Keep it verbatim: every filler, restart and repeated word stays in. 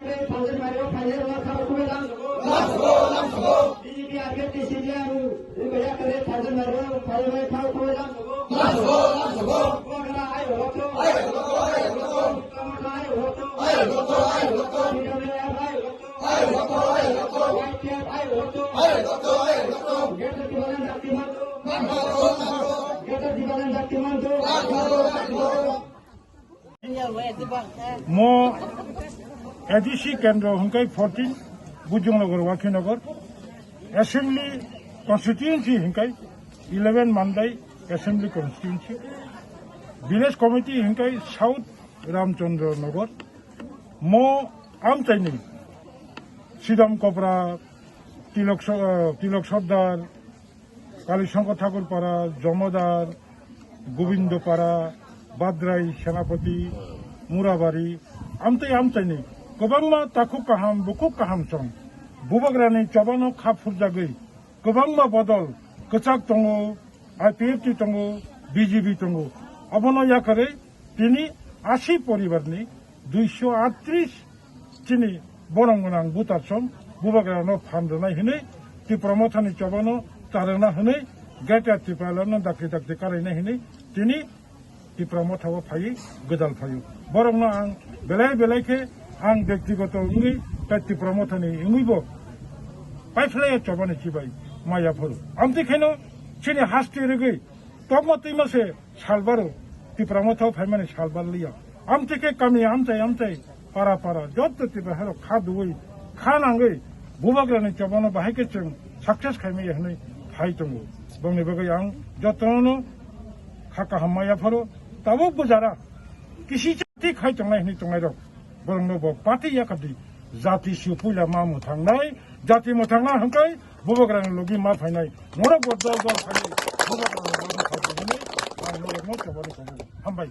Thangjak Mario phainai rok khao khulai lam sogo. B J P R K T C D R rok yakre Thangjak Mario phainai khao khulai lam sogo. Bubagra ayo rokto. Bubagra ayo rokto. T W F ayo rokto. Y T F ayo rokto. Greater Tipraland Shakti Manch. Greater Tipraland Shakti Manch. Mo A D C kendro hwnkhai fourteen, Bujongnagar, Wakhinagar, Assembly Constituency hwnkhai eleven Mandai Assembly Constituency, Village Committee hwnkhai South Ramchandra Nagar, mo amchaini Sidam Kopra, Tilok So-, Tilok Sordar, Kalishankar Thakur Para, Jomodar, Gobindo Para, Badrai, Senapati, Murabari, amtwi amchaini kwbangma takhuk kaham, bukhuk kaham chwng Bubagrani chobano kha phurjagwi kwbangma bodol kwchak tongo, I P F T tongo, B J P tongo. Abono yakarwi tini asi poribarni duiso aatris chini borong gwnang butar song Bubagrano phan rwnai hwnwi, Tipra Mothani chobano charwna hwnwi, Greater Tipralandno dakti dakti karainai hwnwi tini Tipra Mothao phaiwi gwdal phaio. Borokno ang belai belai khe ang bektigoto wngwi tei Tipra Mothani wngwibo paiphlaiya chobani chibai maya phuru. Amtwi kheno chini haste rwgwi tokma twima se salbaro Tipra Mothao phaimani salbar liya. Amtwi khe kami amchai amchai, para para, jotto Tipra hairok kha duwi, kha nangwi, Bubagrani chobano bahai khe chwng success khaimaya hwnwi phai tongo. Bongni bagwi ang jotono kha kaham maya phoro, tabuk bujara kisi chati khai tongnai hwnwi tongnairok. Borokno bo party yakardi. Jati si puila ma mwthangnai, jati mwthangna hwnkhe Bubagrani logi ma phainai. Norok bo dol dol phainai. Bubagrani logi phainai. Ang norokno chobani tongo. Hambai.